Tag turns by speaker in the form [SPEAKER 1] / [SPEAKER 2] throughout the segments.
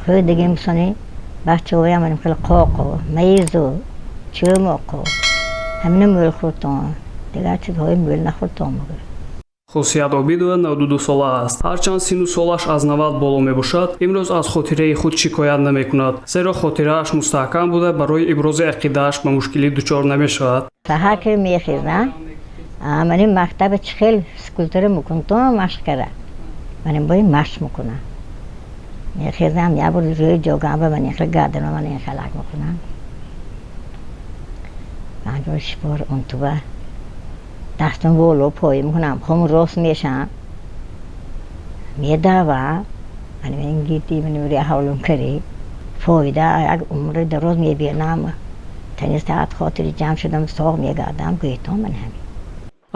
[SPEAKER 1] Хӯрдагим сони бачаҳоям маним хеле қоқу, маизу, чӯмоқу ҳамина мӯл хӯртон, дигар чизҳои мӯл нахӯртон, мегӯяд.
[SPEAKER 2] Хусият Обидова 92 сола аст. Ҳарчанд сину солаш аз 90 боло мебошад, имрӯз аз хотираи худ шикоят намекунад, зеро хотирааш мустаҳкам буда, барои ибрози ақидааш ба мушкилӣ дучор намешавад.
[SPEAKER 1] Саҳар ки мехезам, маним мактаба чӣ хел физкультура мекунтон, машқ кара, маним бои машқ мекунам. Мехезам, як бор рӯи ҷогаба ман ин хел гардана ман ин хелак мекунам, панҷ бор, шиш бор унтуба дастам боло поӣ мекунам, хом рост мешам, медавам, маним гирди маним рӯи ҳавлум кари. Фоида як умри дароз мебинам, тани саат хотири ҷамъ шудам, соғ мегардам, гӯйтон ман ҳамин.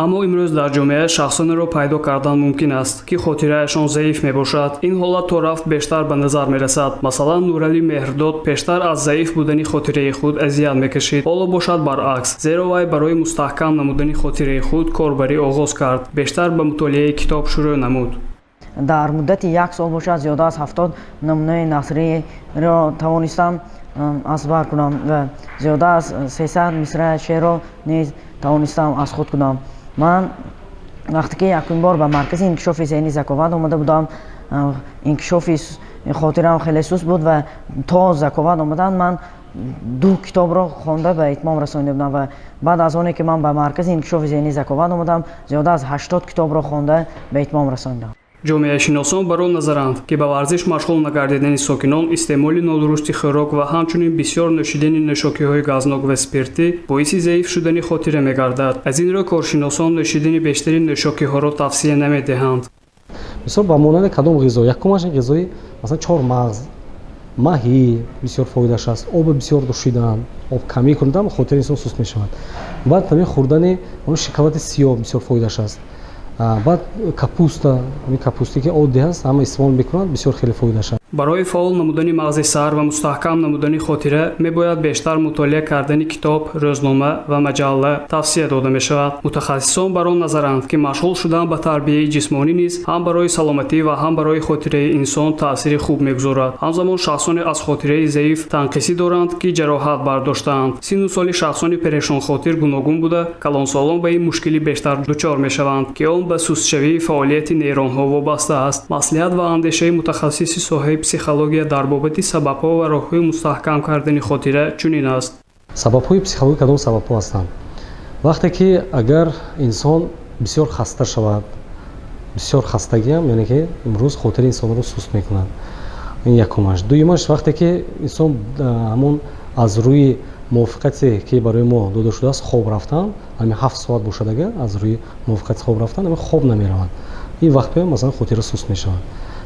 [SPEAKER 2] Аммо имрӯз дар ҷомеа шахсонеро пайдо кардан мумкин аст, ки хотираашон заиф мебошад. Ин ҳолат то рафт бештар ба назар мерасад. Масалан, Нуралӣ Меҳрдод пештар аз заиф будани хотираи худ азият мекашид, ҳоло бошад баръакс, зеро вай барои мустаҳкам намудани хотираи худ корбарӣ оғоз кард, бештар ба мутолиаи китоб шурӯъ намуд.
[SPEAKER 3] Дар муддати як сол бошад, зиёда аз 70 намунаи насриро тавонистам аз бар кунам ва зиёда аз 300 мисраи шеърро низ тавонистам аз худ кунам. Ман вақте ки якум бор ба маркази инкишофи зеҳни «Заковат» омада будам, инкишофи хотираам хеле суст буд ва то «Заковат» омадан ман ду китобро хонда ба итмом расонида будам ва баъд аз оне ки ман ба маркази инкишофи зеҳни «Заковат» омадам, зиёда аз 80 китобро хонда ба итмом расонидам.
[SPEAKER 2] Ҷомеашиносон бар он назаранд, ки ба варзиш машғул нагардидани сокинон, истеъмоли нодурусти хӯрок ва ҳамчунин бисёр нӯшидани нӯшокиҳои газнок ва спиртӣ боиси заиф шудани хотира мегардад. Аз ин рӯ коршиносон нӯшидани бештари нӯшокиҳоро тавсия намедиҳанд.
[SPEAKER 4] Мисол, ба монанди кадом ғизо? Якумаш ин ғизои, масалан, чормағз, маҳӣ бисёр фоидааш аст. Оби бисёр нӯшидан, об камӣ кундан, хотири инсон суст мешавад. Баъд ҳамин хӯрдани шоколади сиёҳ бисёр фоидааш аст. Баъд капуста, ҳамин капусте ки оддӣ ҳаст, ҳама истифода мекунанд, бисёр хеле фоидааш аст.
[SPEAKER 2] Барои фаъол намудани мағзи сар ва мустаҳкам намудани хотира мебояд бештар мутолиа кардани китоб, рӯзнома ва маҷалла тавсия дода мешавад. Мутахассисон бар он назаранд, ки машғул шудан ба тарбияи ҷисмонӣ низ ҳам барои саломатӣ ва ҳам барои хотираи инсон таъсири хуб мегузорад. Ҳамзамон шахсоне аз хотираи заиф танқисӣ доранд, ки ҷароҳат бардоштаанд. Сину соли шахсони перешонхотир гуногун буда, калонсолон ба ин мушкилӣ бештар дучор мешаванд, ки он ба сустшавии фаъолияти нейронҳо вобаста аст. Маслиҳат ва андешаи мутахассиси соҳаи психология дар бобати сабабҳо ва роҳҳои мустаҳкам кардани хотира чунин аст.
[SPEAKER 4] Сабабҳои психологӣ кадом сабабҳо ҳастанд? Вақте ки агар инсон бисёр хаста шавад, бисёр хастагиам, яъне ки имрӯз хотири инсонро суст мекунад, ин якумаш. Дуюмаш, вақте ки инсон ҳамон аз рӯи мувофиқате ки барои мо дода шудааст хоб рафтан, ҳамин 7 соат бошад, агар аз рӯи мувофиқати хоб рафтан, ҳамин хоб намераванд, ин вақт масалан хотира суст мешавад.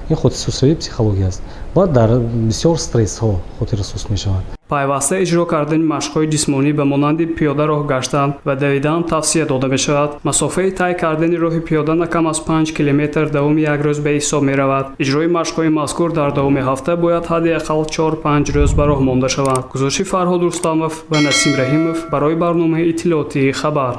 [SPEAKER 4] Ин хотирсустшавии психология аст. Баъд дар бисёр стрессҳо хотира суст мешавад.
[SPEAKER 2] Пайваста иҷро кардани машқҳои ҷисмонӣ ба монанди пиёда роҳ гаштан ва давидан тавсия дода мешавад. Масофаи тай кардани роҳи пиёда на кам аз 5 километр давоми як рӯз ба ҳисоб меравад. Иҷрои машқҳои мазкур дар давоми ҳафта бояд ҳадди ақал 4-5 рӯз ба роҳ монда шаванд. Гузориши Фарҳод Рустамов ва Насим Раҳимов барои барномаи иттилоотии «Хабар».